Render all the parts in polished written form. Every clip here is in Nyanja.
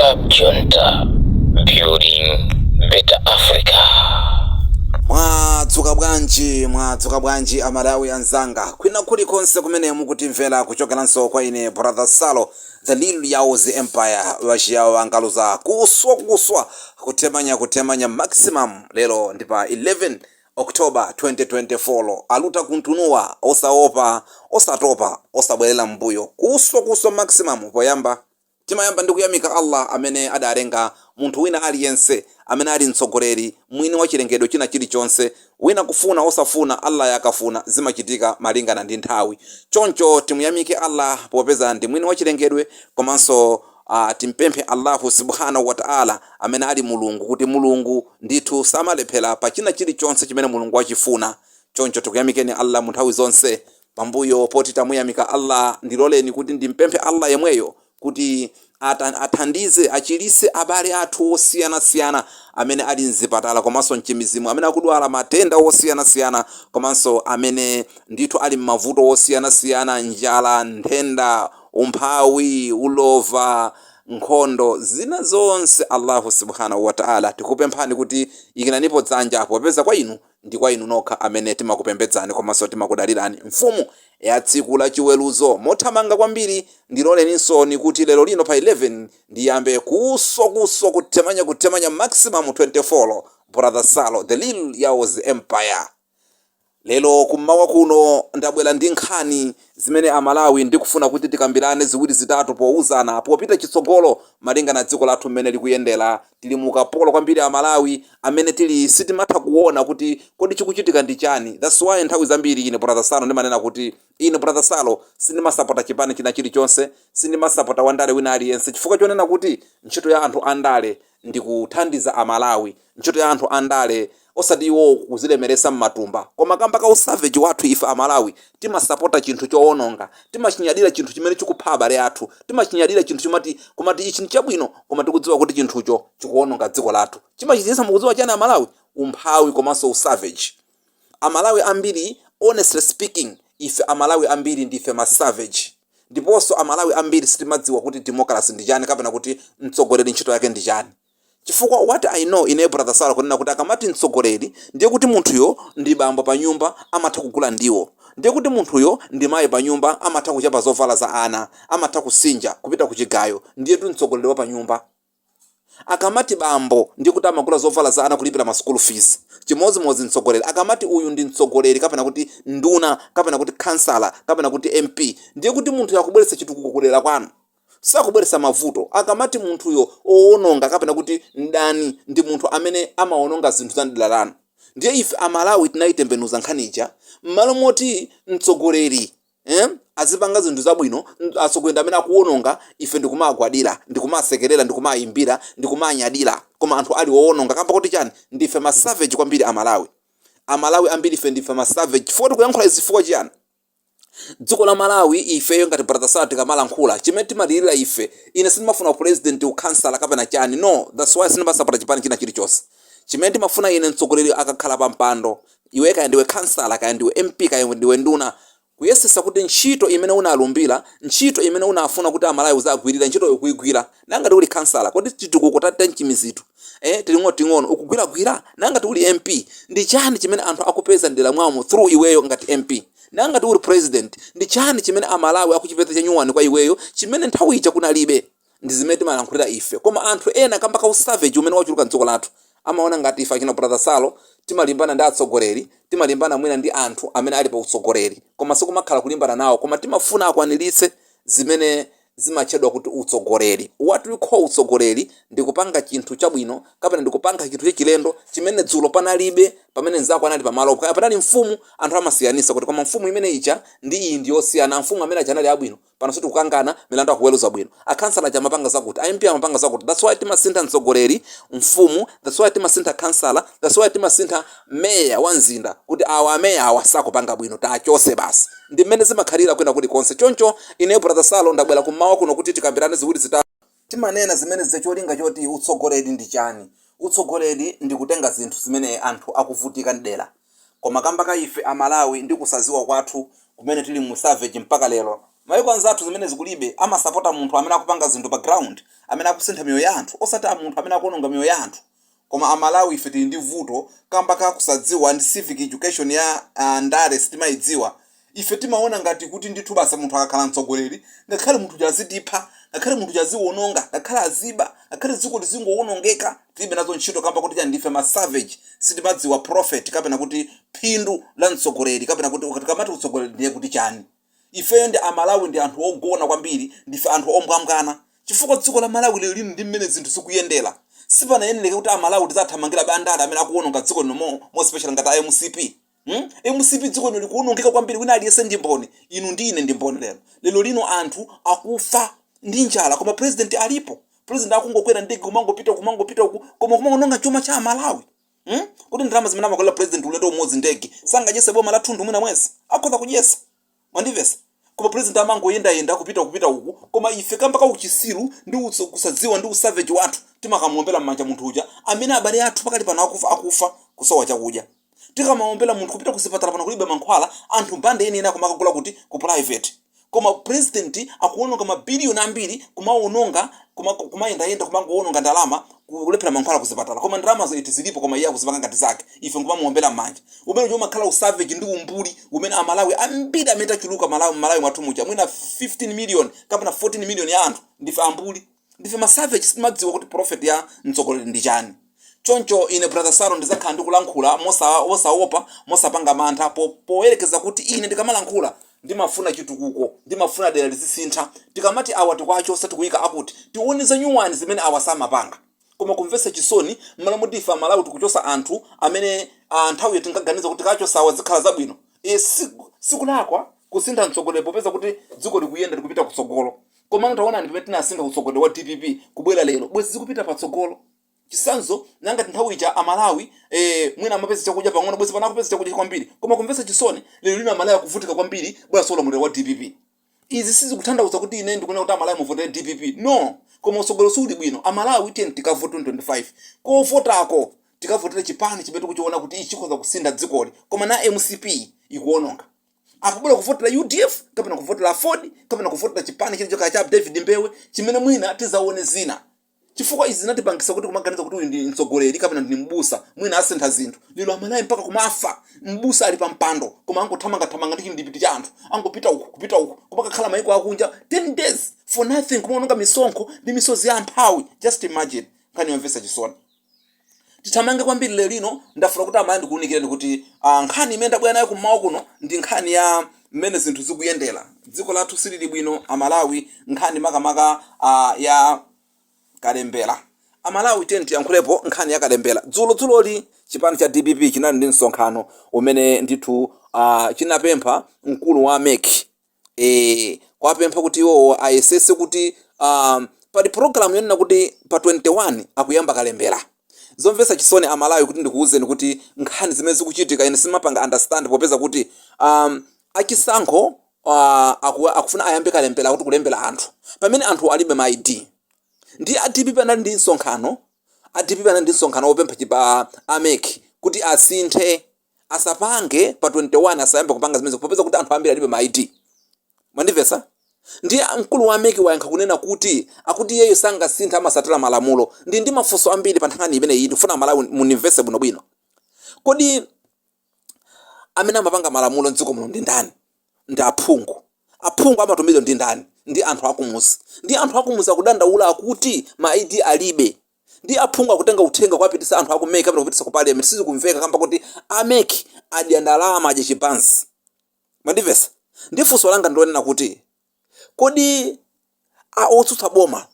Club Junta, building better Africa. Mwadzuka bwanji? Mwadzuka bwanji, Amalawi anzanga, kwina kulikonse kumene mukutimvera? Kuchokeranso kwa ine Brother Salo, the Lil Yauzi Empire, wachiyawo angaluza kuswa kuswa, kutemanya kutemanya maximum. Lero ndi pa 11 October 2024. Aluta kuntunua, osaopa, osatopa, osabwerera mbuyo, kuswa kuswa maximum. Poyamba timayamba ndi kuyamika Allah amene adalenga munthu wina aliyense, amene ali mtsogoleri mwini wa chilengedwe china chilichonse. Wina kufuna osafuna, Allah yakafuna zimachitika malingana ndi nthawi. Choncho timuyamike Allah popeza ndi mwini wa chilengedwe, komanso timpemphe Allahu Subhanahu wa Ta'ala amene ali Mulungu, kuti Mulungu ndithu samalephera pa china chilichonse chimene Mulungu wachifuna. Choncho tikuyamikeni Allah mu nthawi zonse. Pambuyo poti tamuyamika Allah, ndiloleni kuti ndimpemphe Allah yemweyo kuti athandize, achiritse abale athu osiyanasiyana amene ali mzipatala komanso mchimizimu, amene akudwala matenda osiyanasiyana, komanso amene ndithu ali m'mavuto osiyanasiyana: njala, nthenda, umphawi, ulova, nkhondo, zina zonse. Allahu Subhanahu wa Ta'ala, tikupemphani kuti ikinanipo dzanja, popeza kwa inu ndi kwa inu nokha amene timakupembedzani komanso timakudalirani, mfumu ya tsiku la chiweruzo. Mothamanga kwambiri, ndiloleninso kuti lero lino pa 11 ndiyambe kuswa kuswa, kutemanya kutemanya maximum 24. Brother Salo, the Lil Yaos Empire. Lero kummawa kuno ndabwera ndi nkhani zimene Amalawi ndikufuna kuti tikambirane ziwiri zitatu, powuzana popita chitsogolo malinga na dziko lathu mmene likuyendera. Tili mukapolo kwambiri Amalawi amene tili, sitimatha kuona kuti kodi chikuchitika ndi chani. That's why nthawi zambiri ine Brother Salo ndimanena kuti ine Brother Salo sindimasapota chipani china chilichonse, sindimasapota wandale wina aliyense, chifukwa chonena kuti ntchito ya anthu andale ndikuthandiza Amalawi, ntchito ya anthu andale osati iwo kuzilemeresa mmatumba. Koma kamba ka usavage wathu ife Amalawi, timasapota chinthu chowononga, timachinyadira chinthu chimene chikupha abale athu, timachinyadira chinthu chimati kumati ichi nchabwino, koma tikudziwa kuti chinthucho chikuwononga dziko lathu. Chimachititsa mukudziwa chani, Amalawi? Umphawi komanso usavage. Amalawi ambiri, honestly speaking, ife Amalawi ambiri ndife masavage, ndiponso Amalawi ambiri sitimadziwa kuti democracy ndi chani kapena kuti mtsogoleri ntchito yake ndi chani. Chifukwa what I know ine Brother Salo kunena kuti akamati mtsogoleri, ndiye kuti munthuyo ndi bambo pa nyumba, amatha kugula ndiwo, ndiye kuti munthuyo ndi mayi pa nyumba, amatha kuchapa zovala za ana, amatha kusinja, kupita kuchigayo, ndiye tu mtsogoleri wa pa nyumba. Akamati bambo, ndiye kuti amagula zovala za ana, kulipira ma school fees. Chimodzimodzi mtsogoleri. Akamati uyu ndi mtsogoleri kapena kuti nduna kapena kuti kansala kapena kuti MP, ndiye kuti munthu akubweretsa chitukuko kudera kwanu, sakubweretsa mavuto. Akamati munthuyo owononga kapena kuti mdani, ndi munthu amene amawononga zinthu za mdera lanu. Ndiye ife Amalawi tinayitembenuza nkhanicha. M'malo moti mtsogoleri azipanga zinthu zabwino, atsogoleri amene akuwononga, ife ndikumagwadira, ndikumasekerera, ndikumayimbira, ndikumanyadira, koma anthu ali owononga. Kamba kuti chani? Ndife masavage kwambiri Amalawi. Amalawi ambiri ife ndife masavage. Chifukwa tikuyankhula izi chifukwa chiyani? Dziko la Malawi, ifeyo ngati Brother Salo tikamalankhula, chimene timalirira ife, ine sindimafuna president, ukhansala kapena chani, no. That's why sindimasapota chipani china chilichonse. Chimene ndimafuna ine, mtsogoleri akakhala pa mpando, iwe kaya ndiwe kansala, kaya ndiwe MP, kaya ndiwe nduna, kuyesesa kuti ntchito imene unalumbira, ntchito imene unafuna kuti Amalawi uzagwirira ntchito, ukuyigwira. Nangati uli kansala, kodi chitukuko tachimizitu tiling'oting'ono ukugwiragwira? Nangati uli MP, ndi chani chimene anthu akupeza mdera mwawo through iweyo ngati MP? Nangati uli president, ndi chani chimene Amalawi akuchipeza chanyuwani kwa iweyo chimene nthawi ija kunalibe? Ndi zimene timalankhulira ife. Koma anthu ena, kamba ka usavage umene wachuluka mdziko lathu, amaona ngati ife achina Brother Salo timalimbana ndi atsogoleri, timalimbana mwina ndi anthu amene ali pa utsogoleri, koma sikumakhala kulimbana nawo, koma timafuna akwaniritse zimene zimatchedwa kuti utsogoleri. What we call utsogoleri ndi kupanga chinthu chabwino kapena ndi kupanga chinthu chachilendo chimene dzulo panalibe, pamene mnzako anali pamalopo. Kaya panali mfumu, anthu amasiyanisa kuti koma mfumu imene ija ndi iyi ndi yosiyana, mfumu amene aja anali abwino, pano sitikukangana, milandu akuweruza bwino, akhansala aja amapanga zakuti, MP amapanga zakuti. That's why timasintha mtsogoleri, mfumu, that's why timasintha kansala, that's why timasintha meya wa mzinda, kuti awa ameya awa sakupanga bwino, tachose basi. Ndi mmene zimakhalira kwina kulikonse. Choncho ine Brother Salo ndabwera kummawa kuno kuti tikambirane ziwiri zitatu. Timanena zimene zicholinga choti utsogoleri ndi chani? Utsogoleri ndi kutenga zinthu zimene anthu akuvutika mdera. Koma kamba ka ife Amalawi ndi kusaziwa kwathu kumene tili mu savage mpaka lero. Mayiko anzathu zimene zikulibe, amasapota munthu amene akupanga zinthu pa ground, amene akusintha miyoyo ya anthu, osati a munthu amene akuononga miyoyo ya anthu. Koma Amalawi ife tili ndi vuto kamba ka kusadziwa ndi civic education ya ndale sitimayidziwa. Ife timaona ngati kuti ndithu basi munthu akakhala mtsogoleri, ngakhale munthu uja azitipha, ngakhale munthu uja aziwononga, ngakhale aziba, ngakhale dziko lizingowonongeka, tilibe nazo ntchito. Kamba kuti chani? Ndife ma savage. Sitimadziwa profit kapena kuti phindu la mtsogoleri, kapena kuti tikamati utsogoleri ndiye kuti chani. Ifeyo ndi Amalawi ndi anthu ogona kwambiri, ndife anthu ombwambwana, chifukwa dziko la Malawi lero lino ndi mmene zinthu zikuyendera, sipanayenereke kuti Amalawi tizathamangira andale amene akuwononga dziko lino, more special ngati a MCP, MCP. Dziko lino likuwonongeka kwambiri, wina aliyense ndi mboni, inu ndi ine ndi mboni. Lero lino anthu akufa ndi njala, koma president alipo. President akungokwera ndege kumangopita, kumangopita uku, koma kumangononga chuma cha Amalawi, Kuti ndalama zimene amakwera president ulendo umodzi ndege sangadyese boma la thunthu mwina mwezi, akhoza kudyesa, mwandimvesa? Koma president amangoyendayenda kupita, kupita uku, koma ife kamba ka uchisiru ndi kusadziwa ndi usavage wathu timakamuombera m'manja munthu uja amene abale athu pakali pano akufa, akufa kusowa chakudya. Tikamaombera munthu kupita kuzipatala, pano kulibe mankhwala, anthu mbande yeniyeni akumakagula kuti? Ku private. Koma president akuwononga mabiliyoni ambiri, kumawononga, kumayendayenda, kumangowononga ndalama, kulephera mankhwala kuzipatala, koma ndalamazo iti zilipo, koma iye akuzipanga ngati zake, ife nkumamuombera m'manja. Umene uja umakhala usavage ndi umbuli umene Amalawi ambiri amene tachuluka Malawi mwathu muja, mwina 15 million kapena 14 million ya anthu, ndife ambuli, ndife masavage. Sitimadziwa kuti profit ya mtsogoleri ndi chani. Choncho ine Brother Saro ndizakhala ndikulankhula mosaopa, mosapanga mantha, poyerekeza kuti ine ndikamalankhula ndimafuna chitukuko, ndimafuna dera lizisintha. Tikamati awa tikwachosa, tikuyika akuti, tione za nyuwani zimene awa samapanga. Koma kumvetsa chisoni, m'malo moti ife Amalawi tikuchosa anthu amene nthawiyo tinkaganiza kuti tikachosa awa zikhala zabwino. Sikulakwa kusintha mtsogoleri popeza kuti dziko likuyenda, likupita kutsogolo. Komano taonani, pamene tinasintha utsogoleri wa DPP kubwera lero, bwezi zikupita patsogolo. Chisanzo nangati nthawi ija Amalawi mwina amapeza chakudya pang'ono, bwezi pano akupeza chakudya kwambiri. Koma kumvetsa chisoni, lero lino Amalawi akuvutika kwambiri bwera ulamuliro wa DPP. Izi sizikutanthauza kuti ine ndikunena kuti Amalawi muvotere DPP, no. Koma utsogoleri suli bwino. Amalawi, tiyeni tikavote 2025. Kovotako tikavotere chipani chimene tikuchiona kuti ichi chikhoza kusintha dzikoli. Koma na MCP ikuononga apo, bora kuvotera UDF kapena kuvotera Ford kapena kuvotera chipani chilichonse cha David Mbewe chimene mwina tizaone zina, chifukwa izi zinatipangisa kuti kumaganiza kuti uyu ndi mtsogoleri kapena ndi mbusa, mwina asintha zinthu. Lero Amalawi mpaka kumafa, mbusa ali pa mpando, koma angothamangathamanga ndi chimdipiti cha anthu, angopita uku, kupita uku, kumakakhala maiko akunja 10 days for nothing, kumaononga misonkho ndi misozi ya amphawi. Just imagine, nkhani yomvetsa chisoni. Tithamange kwambiri. Lero lino ndafuna kuti Amalawi ndikuwunikireni kuti nkhani imene ndabwera nayo kummawa kuno ndi nkhani ya mmene zinthu zikuyendera. Dziko lathu silili bwino, Amalawi. Nkhani makamaka ya kalembera. Amalawi, tiye tiyankhulepo nkhani ya kalembera. Dzulo dzuloli chipani cha DPP chinali ndi msonkhano umene ndithu chinapempha mkulu wa MEC, kwapempha kuti iwowo ayesese kuti pali program yonena kuti pa 21 akuyamba kalembera. Zomvetsa chisoni, Amalawi, kuti ndikuwuzeni kuti nkhani zimene zikuchitika ine simapanga understand, popeza kuti achisankho akufuna ayambe kalembera, kuti kulembera anthu pamene anthu alibe ma ID. Ndi a DPP anali ndi msonkhano, a DPP anali ndi msonkhano wopempha chipa a MEC kuti asinthe, asapange pa 21, asayambe kupanga zimene, popeza kuti anthu ambiri alibe ma ID. Mwandimvetsa? Ndiye mkulu wa MEC wayankha kunena kuti akuti iyeyo sangasinthe, amasatira malamulo. Ndi mafunso ambiri pa nkhani imeneyi, ndikufuna Malawi munimvetse bwinobwino. Kodi amene amapanga malamulo mdziko muno ndi ndani? Ndi aphungu. Aphungu amatumidwa ndi ndani? Ndi anthu akumuzi. Ndi anthu akumuzi akudandaula, akuti ma ID alibe. Ndi aphungu akutenga uthenga kuwapitisa anthu aku MEC kapena kupitisa ku parliament. Sizikumveka kamba kuti a MEC adya ndalama, adya chibanzi. Mwandimvetsa? Ndi funso langa ndilonena kuti kodi a otsutsa boma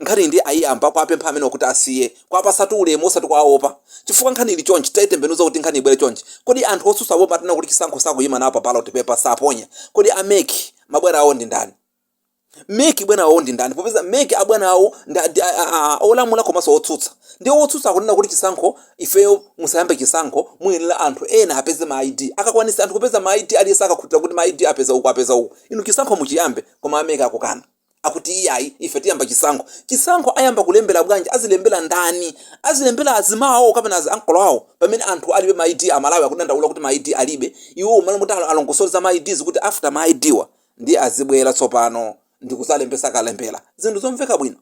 nkhani ndi ayiyamba kuwapempha amene kuti asiye, kuwapasatu ulemu, osati kuwaopa, chifukwa nkhani ili chonchi, tayitembenuza kuti nkhani ibwere chonchi. Kodi anthu otsutsa boma atanena kuti chisankho sakuyima nawo pa ballot paper, saponya, kodi a MEC mabwana awo ndi ndani? MEC bwana awo ndi ndani? Popeza MEC abwana awo ndi olamula komanso otsutsa. Ndi otsutsa akunena kuti chisankho ifeyo musayambe chisankho, muyenera anthu ena apeze ma ID. Akakwanisa anthu kupeza ma ID, aliyense akakhutira kuti ma ID apeza uku, apeza uku, inu chisankho muchiyambe. Koma a MEC akukana, akuti iyayi, ife tiyamba chisankho. Chisankho ayamba kulembera bwanji? Azilembera ndani? Azilembera azimawo kapena azi ankolo awo, pamene anthu alibe ma ID? Amalawi akudandaula kuti ma ID alibe. Iwo malo moti alongosole za ma IDs, kuti after ma ID wa Ndi azibwera tsopano ndikuzalembesa kalembera, zinthu zomveka bwino.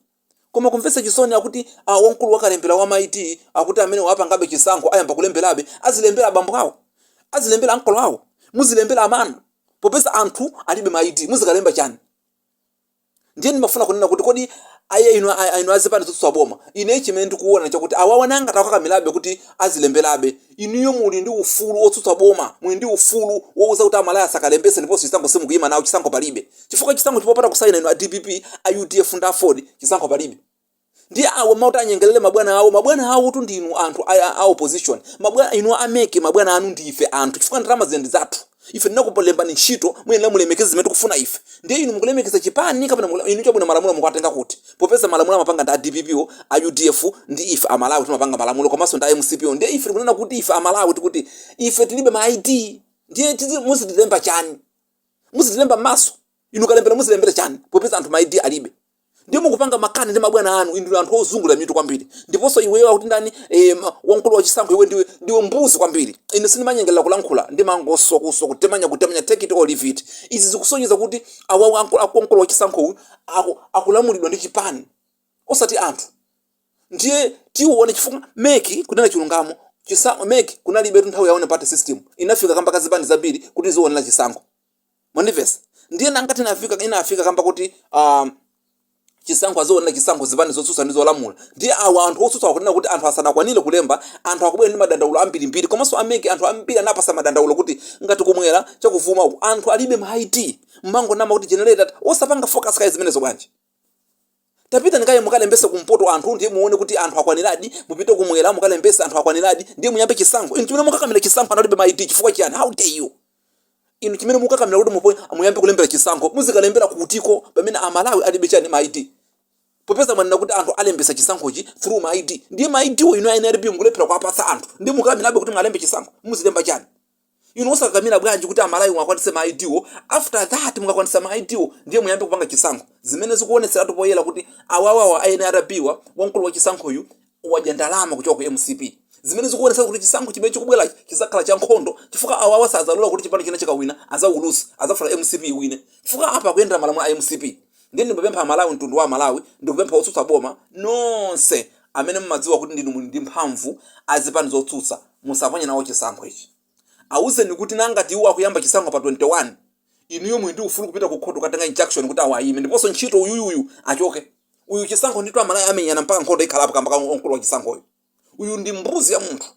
Koma kumvetsa chisoni, akuti wamkulu wakalembera wa ma ID akuti amene wapangabe chisankho ayamba kulemberabe. Azilembera abambo awo, azilembera ankolo awo, muzilembera amanu, popeza anthu alibe ma ID, muzikalemba chani? Ndiye ndimafuna kunena kuti kodi aye inu azipani zotsutsa boma, ine chimene ndikuona chakuti awawa nanga takakamirabe kuti azilemberabe. Inuyo muli ndi ufulu otsutsa boma, muli ndi ufulu wouza kuti Amalawi asakalembese, ndiponso chisankho simukuyima nawo. Chisankho palibe, chifukwa chisankho chipopata kusaina inu a DPP, a UDF ndi AFORD, chisankho palibe. Ndiye awo mauti anyengerere mabwana awo. Mabwana awo tu ndinu anthu a opposition. Mabwana inu a MEC, mabwana anu ndife anthu, chifukwa ndalama zija ndi zathu. Ife tinakulembani ntchito, muyenera mulemekeze zimene tikufuna ife. Ndiye inu mukulemekeza chipani kapena inu chabwino malamulo mukuwatenga kuti, popeza malamulo amapanga ndi a DPP o, a UDF ndi ife Amalawi timapanga malamulo, komanso ndi a MCP o? Ndiye ife tikunena kuti ife Amalawi tikuti ife tilibe ma ID. Ndiye muzitilemba chani? Muzitilemba m'maso? Inu kalembera muzilembera chani, popeza anthu ma ID alibe? Ndiye mukupanga makani ndi mabwana anu. Inu anthu ozungulira mitu kwambiri. Ndiponso iweyo akuti ndani, wamkulu wa chisankho, iwe ndiwe mbuzi kwambiri. Ine sindimanyengerera kulankhula, ndimangoswa kuswa, kutemanya kutemanya, take it or leave it. Izi zikusonyeza kuti awawa wamkulu wa chisankho uyu akulamulidwa ndi chipani, osati anthu. Ndiye tione, chifukwa MEC, kunena chilungamo, MEC kunalibe nthawi ya one party system. Inafika kamba kazipani zambiri kuti zionera chisankho, mwandimvesa? Ndiye nangati inafika kamba kuti chisankho azionera chisankho zipani zotsutsa ndi zolamula. Ndiye awa anthu otsutsa akunena kuti anthu asanakwanire kulemba, anthu akubwera ndi madandaulo ambirimbiri. Komanso a MEC, anthu ambiri anapasa madandaulo kuti ngati kumwera chakuvuma uku anthu alibe ma ID, mmangonama kuti generator, osapanga focus kaye zimenezo bwanji? Tapita kaye mukalembese kumpoto anthu, ndiye muone kuti anthu akwaniradi. Mupite kumwera mukalembese, anthu akwaniradi, ndiye muyambe chisankho. Inu chimene mukakamira chisankho analibe ma ID chifukwa chiyani? How dare you? Inu chimene mukakamira kuti muyambe kulembera chisankho, muzikalembera kutiko pamene Amalawi alibe chani? Ma ID. Popeza mwanena kuti anthu alembesa chisankhochi through ma ID, ndiye ma ID wo inu a NRB mukulephera kuwapatsa anthu, ndiye mukakamirabe kuti mwalembe chisankho, muzilemba chani? Inu osakakamira bwanji kuti Amalawi mwakwanise ma ID wo? After that, mukakwanisa ma ID wo, ndiye muyambe kupanga chisankho. Zimene zikuonetseratu poyera kuti awawawa a NRB wa wamkulu wa chisankhoyu wadya ndalama kuchoka ku MCP, zimene zikuonetsa kuti chisankho chimene chikubwerachi chizakhala cha nkhondo, chifukwa awawa sazalola kuti chipani china chikawina azawulusa, azafuna MCP iwine, chifukwa apa akuyendera malamulo a MCP. Ndiye ndimapempha Amalawi, mtundu wa Amalawi, ndikupempha otsutsa boma nonse amene mumadziwa kuti ndinu muli ndi mphamvu, azipani zotsutsa, musaponye nawo chisankho ichi. Awuzeni kuti nangati iwo akuyamba chisankho pa 21, inuyo muli ndi ufulu kupita ku khoti kukatenga injunction kuti awo ayime, ndiponso ntchito uyuyuyu achoke uyu. Chisankho ndithu Amalawi amenyana mpaka nkhondo ikhalapo kamba ka mkulu wa chisankhoyo. Uyu ndi mbuzi ya munthu,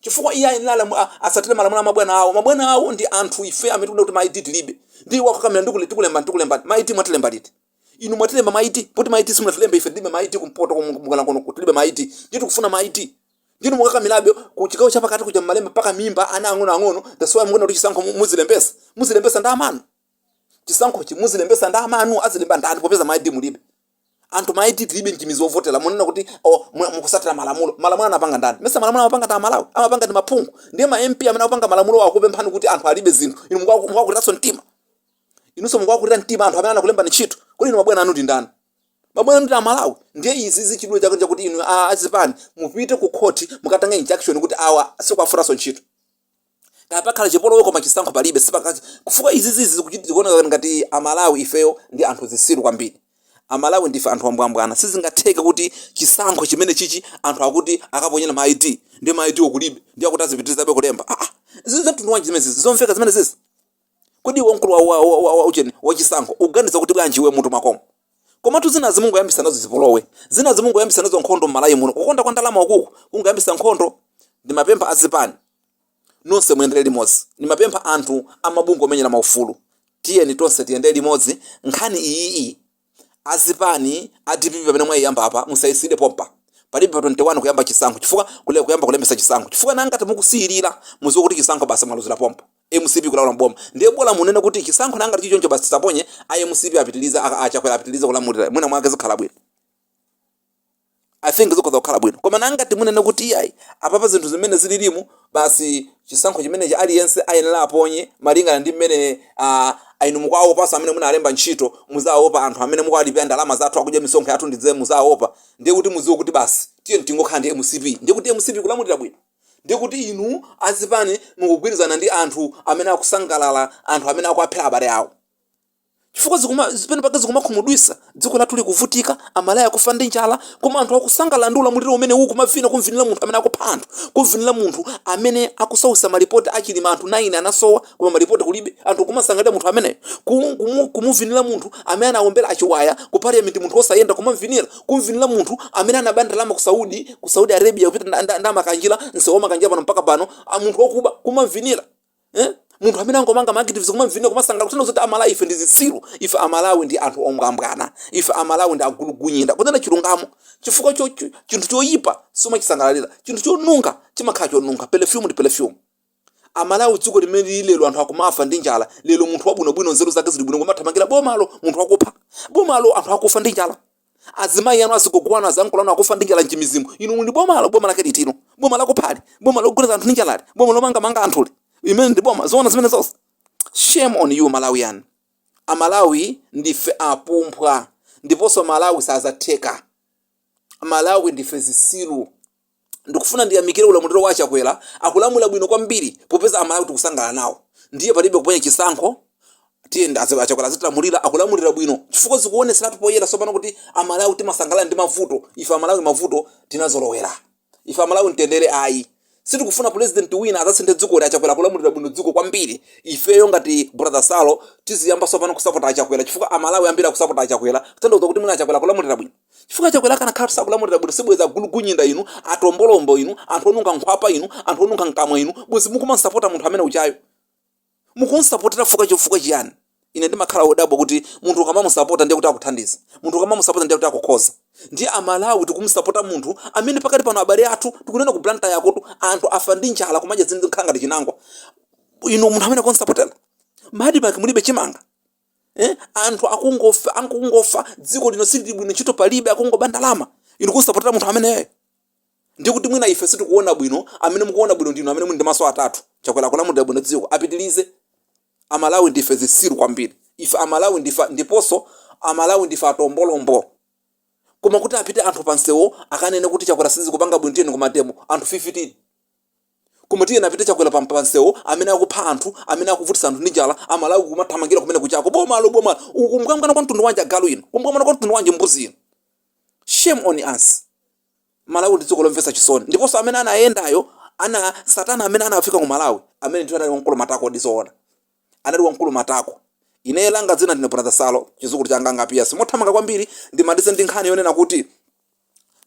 chifukwa iye ayenera asatire malamulo a mabwana awo. Mabwana awo ndi anthu ife amene tikuda kuti ma ID tilibe. Ndi wakakamira tikulemba, tikulemba ma ID. Mwatilemba liti inu? Mwatilemba ma ID poti ma ID simunatilembe. Ife tilibe ma ID kumpoto kuno, tilibe ma ID, ndiye tikufuna ma ID. Ndinu mukakamirabe ku chigawo chapakati kuja mmalemba mpaka mimba ana ang'ono ang'ono. That's why mukuona kuti chisankho muzilembesa, muzilembesa ndi amanu. Chisankhochi muzilembesa ndi amanu, azilemba ndani popeza ma ID mulibe? Anthu ma ID tilibe mchimizi wovotera. Munena kuti oh, mukusatira malamulo. Malamulo anapanga ndani? Mesa malamulo amapanga ndi Amalawi, amapanga ndi maphungu? Ndiye ma MP amene akupanga malamulo akupemphani kuti anthu alibe zinthu, inu mukuwakuliraso mtima. Inunso mukuwakulira mtima anthu amene anakulembani ntchito. Kodi inu mabwana anu ndi ndani? Mabwana anu ndi Amalawi. Ndiye izi zichidule chake chakuti inu azipani mupite ku khoti mukatenga injunction kuti awa sikuwafuranso ntchito, kaya pakhala chipolowe, koma chisankho palibe. Sipaka kufuka izi zizi zikuoneka ngati Amalawi ifeyo ndi anthu zisiru kwambiri. Amalawi ndife anthu ambwambwana. Sizingatheke kuti chisankho chimene chichi anthu akuti akaponyera ma ID, ndi ma ID okulibe, ndi akuti azipitirizabe kulemba. Ah, ah, zizi zamtundu wanji zimene zizi zomveka zimene zizi? Kodi iwe mkulu wa ucheni wachisankho uganiza kuti bwanji iwe mutu mwakomo? Komatu zina zimungoyambisa nazo zipolowe, zina zimungoyambisa nazo nkhondo m'Malawi muno. Kukonda kwa ndalama ukuku kungoyambisa nkhondo. Ndimapempha azipani nonse muyendere limodzi. Ndimapempha anthu amabungwe omenyera maufulu, tiyeni tonse tiyendere limodzi nkhani iyiyi. Azipani a DPP, pamene mwayiyamba apa, musayisiyire pompa. Palibe pa 21 kuyamba chisankho, chifukwa kuyamba kulembesa chisankho, chifukwa nangati mukusiyirira, muziwe kuti chisankho basi mwaluzira pompo, MCP kulamula mboma. Ndiye bola munene kuti chisankho nangati chichoncho, basi tisaponye, a MCP apitiliza, aChakwera apitilize kulamulira, mwina mwake zikhala bwino. I think zikhoza kukhala bwino. Koma nangati munene kuti iyayi, apapa zinthu zimene zililimu, basi chisankho chimenechi aliyense ayenera aponye malingana ndi mmene inu mukuwaopanso amene munalemba ntchito, muzaopa anthu amene mukuwalipira ndalama zathu, akudya misonkho yathu, ndidze muzaopa, ndiye kuti muziwe kuti basi tiye tingokhala ndi MCP. Ndiye kuti MCP kulamulira bwino. Ndiye kuti inu azipani mukugwirizana ndi anthu amene akusangalala, anthu amene akuaphera abale awo. Chifukwa zikuma zipene pake zikumakhumudwisa, dziko lathu likuvutika, Amalawi akufa ndi njala, koma anthu akusangalala ndi ulamuliro umene uwu, kumavina, kumvinira munthu amene akupha anthu, kumvinira munthu amene akusowesa malipoti achilima. Anthu 9 anasowa koma malipoti kulibe, anthu kumasangalira munthu ameneyo, kumuvinira munthu amene anawombera achiwaya ku parliament, munthu osayenda kumamvinira, kumvinira munthu amene anaba ndalama ku Saudi Arabia kupita ndamakanjira msewu wamakanjira pano mpaka pano, munthu wokuba kumamvinira, eh? Munthu amene angomanga ma activists kumamvinira, kumasangala, kutanthauza kuti Amalawi ife ndi zitsiru. Ife Amalawi ndi anthu ombwambwana. Ife Amalawi ndi agulugunyinda, kunena chilungamo, chifukwa chinthu choyipa simachisangalalira, chinthu chonunga chimakhala chonunga. Perfume ndi perfume. Amalawi, dziko limene lili lero, anthu akumafa ndi njala. Lero munthu wabwinobwino, nzeru zake zili bwino, kumathamangira bomalo, munthu wakupha bomalo, anthu akufa ndi njala, azimayi anu, azigogo anu, azankulu anu akufa ndi njala mchimizimu. Inu muli bomalo. Boma lake litino? Boma lakuphali, boma logulitsa anthu ndi njalali, boma lomangamanga anthuli, imene ndi boma zoona zimene zonse? Shame on you, Malawian. Amalawi ndife apumpwa, ndiponso Malawi sazatheka. Malawi ndife zisilu. Ndikufuna ndiyamikire ulamuliro wa Chakwera, akulamula bwino kwambiri, popeza Amalawi tikusangalala nawo. Ndiye palibe kuponya chisankho, tiye Achakwera azitilamulira. Akulamulira bwino, chifukwa zikuoneseratu poyera tsopano kuti Amalawi timasangalala ndi mavuto. Ife Amalawi mavuto tinazolowera. Ife Amalawi mtendere ayi. Sitikufuna president wina adzasinthe dzikoli. Achakwera akulamulira bwino dziko kwambiri. Ifeyo ngati Brother Salo tiziyamba tsopano kusapota Achakwera, chifukwa Amalawi ambiri akusapota Achakwera, kutanthauza kuti mwina Achakwera akulamulira bwino, chifukwa Achakwera akanakhala sakulamulira bwino, sibweza gulugunyinda inu, atombolombo inu, anthu onunga nkhwapa inu, anthu onunga mkamwa inu, bwezi mukumansapota munthu amene uchayo. Mukunsapotera fuka chifukwa chiyani? Ine ndimakhala wodabwa kuti munthu ukamamusapota ndiye kuti akuthandiza, munthu ukamamusapota ndiye kuti akukhoza. Ndiye Amalawi tikumusapota munthu amene pakati pano abale athu, tikunena ku Blantyre yakotu, anthu afa ndi njala, kumadya zinthu khala ngati chinangwa. Inu munthu amene akunsapotera, ma ADMARC mulibe chimanga, eh? Anthu akungofa, akungofa. Dziko lino silili bwino, ntchito palibe, akungoba ndalama. Inu kunsapotera munthu ameneyo, ndikuti mwina ife sitikuona bwino, amene mukuona bwino ndinu amene muli ndi maso atatu. Chakwera akulamulira bwino dziko, apitilize. Amalawi ndife zisilu kwambiri. Ife Amalawi ndife, ndiponso Amalawi ndife atombolombo. Koma kuti apite anthu pansewo akanene kuti Chakwera sizikupanga bwino, tiyeni kuma demo, anthu 15. Koma tiyeni apite Chakwera pansewo, amene akupha anthu, amene akuvutisa anthu ndi njala, Amalawi kumathamangira kumene kuchako, bomalo, bomalo. Uku kumbwambwana kwa mtundu wanji, agalu ino? Kumbwambwana kwa mtundu wanji, mbuzi ino? Shame on us. Malawi ndi dziko lomvetsa chisoni. Ndiponso amene anayendayo ana satana amene anafika ku Malawi, amene ndiwo anali wamkulu matako. Ndizoona, anali wamkulu matako. Ine langa dzina ndine Brother Salo, chizukulu changa ngapiya. Mothamanga kwambiri ndimalize ndi nkhani yonena kuti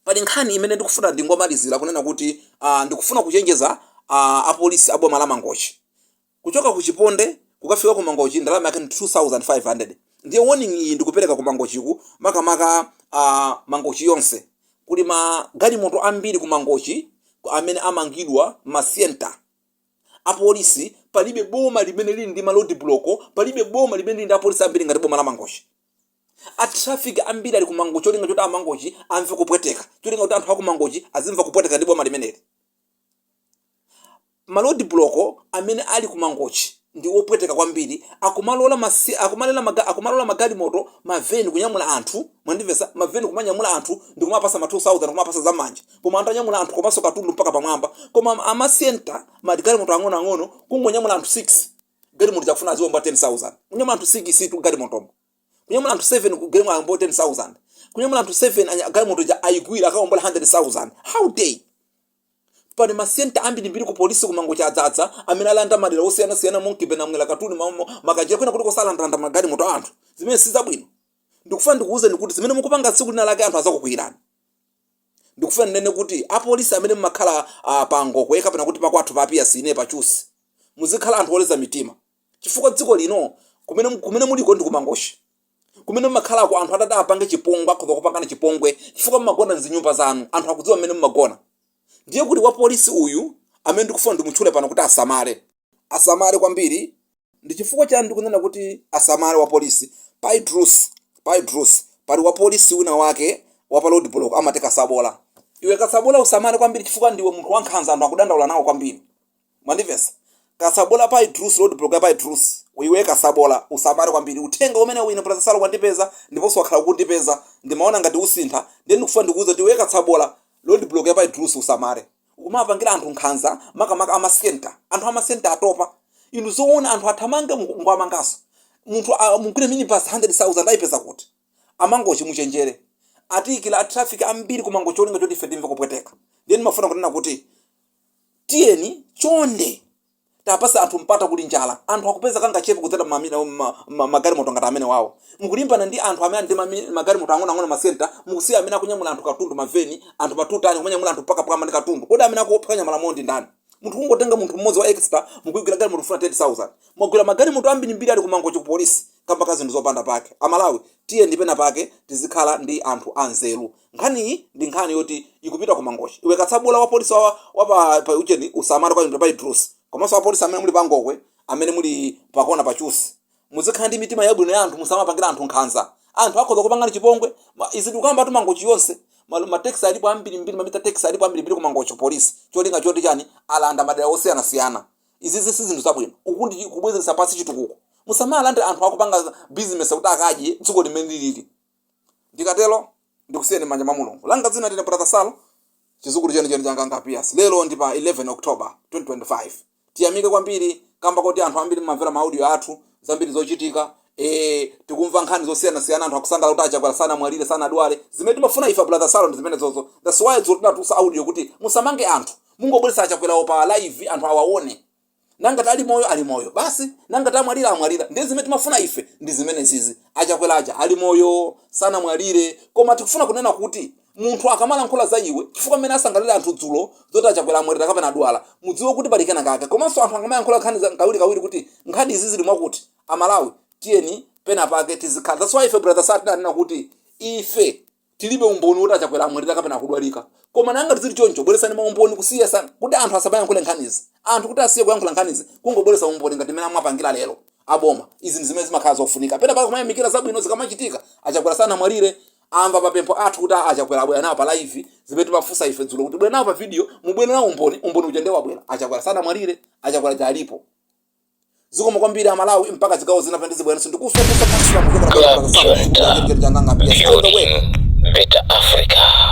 pali nkhani imene ndikufuna ndingomalizira kunena kuti ndikufuna kuchenjeza apolisi a boma la Mangochi. Kuchoka ku Chiponde kukafika ku Mangochi ndalama yake ndi 2500. Ndiye warning iyi ndikupereka ku Mangochiku, makamaka Mangochi yonse. Kuli magalimoto ambiri ku Mangochi amene amangidwa masienta. Apolisi, palibe boma limene lili ndi ma road block, palibe boma limene lili ndi apolisi ambiri ngati boma la Mangochi. A traffic ambiri ali ku Mangochi, cholinga choti amangochi amve kupweteka, cholinga kuti anthu aku Mangochi azimva kupweteka ndi boma limeneli. Ma road block amene ali ku Mangochi ndi opweteka kwambiri. Akumalola magalimoto, maveni kunyamula anthu, mwandimvesa, maveni kumanyamula anthu ndikumapasa ma 2000, kumapasa zamanja, koma anthu anyamula anthu komanso katundu mpaka pamwamba. Koma amasienta, magalimoto ang'onoang'ono, kungonyamula anthu 6, galimoto chakufuna aziwomba 10,000. Kunyamula anthu 6 tu galimotomo, kunyamula anthu 7 ku galimoto ayomba 10,000, kunyamula anthu 7 galimoto ja ayigwira akawombola 100,000. How dare! Pali masenta ambirimbiri ku polisi kumangochi adzadza, amene alanda madera osiyanasiyana, Monkey Bay, Namwera, Katuni, Makanjira, kwina kuti kosalandalanda magalimoto a anthu. Zimene sizabwino. Ndikufuna ndikuwuzeni kuti zimene mukupanga, tsiku lina lake anthu azakukwiyirani. Ndikufuna ndinene kuti apolisi amene mumakhala pangokwe kapena kuti pakwathu pa Sine pachusi, muzikhala anthu oleza mitima, chifukwa dziko lino kumene muliko ndi kumangochi kumene mumakhalako, anthu atati apange chipongwe akhoza kupangana chipongwe, chifukwa mumagona mzinyumba zanu, anthu akudziwa mmene mumagona. Ndiye kuti wa polisi uyu amene ndikufuna ndimutchule pano kuti asamale, asamale kwambiri. Ndi chifukwa chani ndikunena kuti asamale wa polisi? Paidrus pali wa polisi wina wake wa pa road block, amati Kasabola. Iwe Kasabola, usamale kwambiri, chifukwa ndiwe munthu wankhanza, anthu akudandaula nawo kwambiri, mwandimvesa? Kasabola, Paidrus, road block ya Paidrus, iwe Kasabola usamale kwambiri. Uthenga umene wina Brother Salo wandipeza, ndiponso wakhala kundipeza, ndimaona ngati usintha. Ndiye ndikufuna ndikuuza kuti iwe Kasabola, road block ya Paidrus, usamale. Ukumapangira anthu nkhanza, makamaka amasenta. Anthu amasenta atopa. Inu zoona anthu athamange, mukuamangaso. Munthu mugwire minibus 100,000 ayipeza kuti? Amangochi, muchenjere. Atiyikira a traffic ambiri kumangochi, cholinga choti ife timve kupweteka. Ndiye ndimafuna kunena kuti tiyeni chonde tapasa anthu mpata. Kuli njala, anthu akupeza kangachepe kudzera magalimoto ngati amene wawo. Mukulimbana ndi anthu amene ali ndi magalimoto ang'onoang'ono, masenta, mukusiya amene akunyamula anthu katundu, maveni, anthu patutani kumanyamula anthu mpaka pwamba ndi katundu. Kodi amene akuphwanya malamulo ndi ndani? Munthu kungotenga munthu mmodzi wa extra, mukuyigwira galimoto kufuna 30,000. Mwagwira magalimoto ambirimbiri ali kumangochi ku polisi kamba ka zinthu zopanda pake. Amalawi, tiye ndipena pake tizikhala ndi anthu anzeru. Nkhaniyi ndi nkhani yoti ikupita kumangochi. Iwe katsabula wa polisi wa pa ucheni, usamale kwa pa Idrus, komanso wa polisi amene muli pangokwe, amene muli pakona pachusi, muzikhala ndi mitima yabwino ya anthu, musamapangira anthu nkhanza. Anthu akhoza kupangani chipongwe. Izi tikukamba tu Mangochi yonse. Mateksi alipo ambirimbiri, mamita taxi alipo ambirimbiri kumangochi polisi. Cholinga choti chani? Alanda madera osiyanasiyana. Izizi si zinthu zabwino. Uku ndi kubwezeretsa pansi chitukuko. Musamalande anthu akupanga business kuti akadye dziko limene lilili. Ndikatero ndikusiyeni m'manja mwa Mulungu. Langa dzina ndine Brother Salo, chizukulu chenicheni changa Ngapiyas. Lero ndi pa 11 October 2025. Tiyamike kwambiri kamba kuti anthu ambiri mmamvera ma audio athu, zambiri zochitika. Tikumva nkhani zosiyanasiyana, anthu akusangalala kuti achakwera sanamwalire, sanadwale. Zimene timafuna ife Brother Salo ndi zimene zozo. That's why dzulo tinatulutsa audio kuti musamange anthu, mungobweretsa achakwerawo pa live, anthu awaone. Nangati ali moyo, ali moyo basi, nangati amwalira, amwalira. Ndiye zimene timafuna ife ndi zimene zizi. Achakwera aja ali moyo, sanamwalire. Koma tikufuna kunena kuti munthu akamalankhula za iwe, chifukwa mmene asangalira anthu dzulo zoti achakwera amwalira kapena adwala, mudziwe kuti pali kena kake. Komanso anthu akamayankhula nkhani kawirikawiri kuti nkhani izi zili mwakuti, Amalawi, tiyeni pena pake tizikhala. That's why ife Brother Salo tinanena kuti ife tilibe umboni woti achakwera amwalira kapena akudwalika. Koma nanga zili choncho, bweresani maumboni kusiya kuti anthu asamayankhule nkhanizi, anthu kuti asiye kuyankhula nkhanizi, kungobweresa umboni ngati mmene amwapangira lero aboma. Izi ndi zimene zimakhala zofunika pena pake kumayamikira zabwino zikamachitika. Achakwera sanamwalire. Amva mapempho athu kuti achakwera abwera nawo pa live. Zimene timafunsa ife dzulo kuti bwera nawo pa video, mubwere nawo umboni, umboni uja ndiye wabwera. Achakwera sanamwalire, achakwera ja alipo. Zikomo kwambiri Amalawi. Mpaka zigawo zina pende zibweranso ndikuswa kuswa. Club Junta, building better Africa.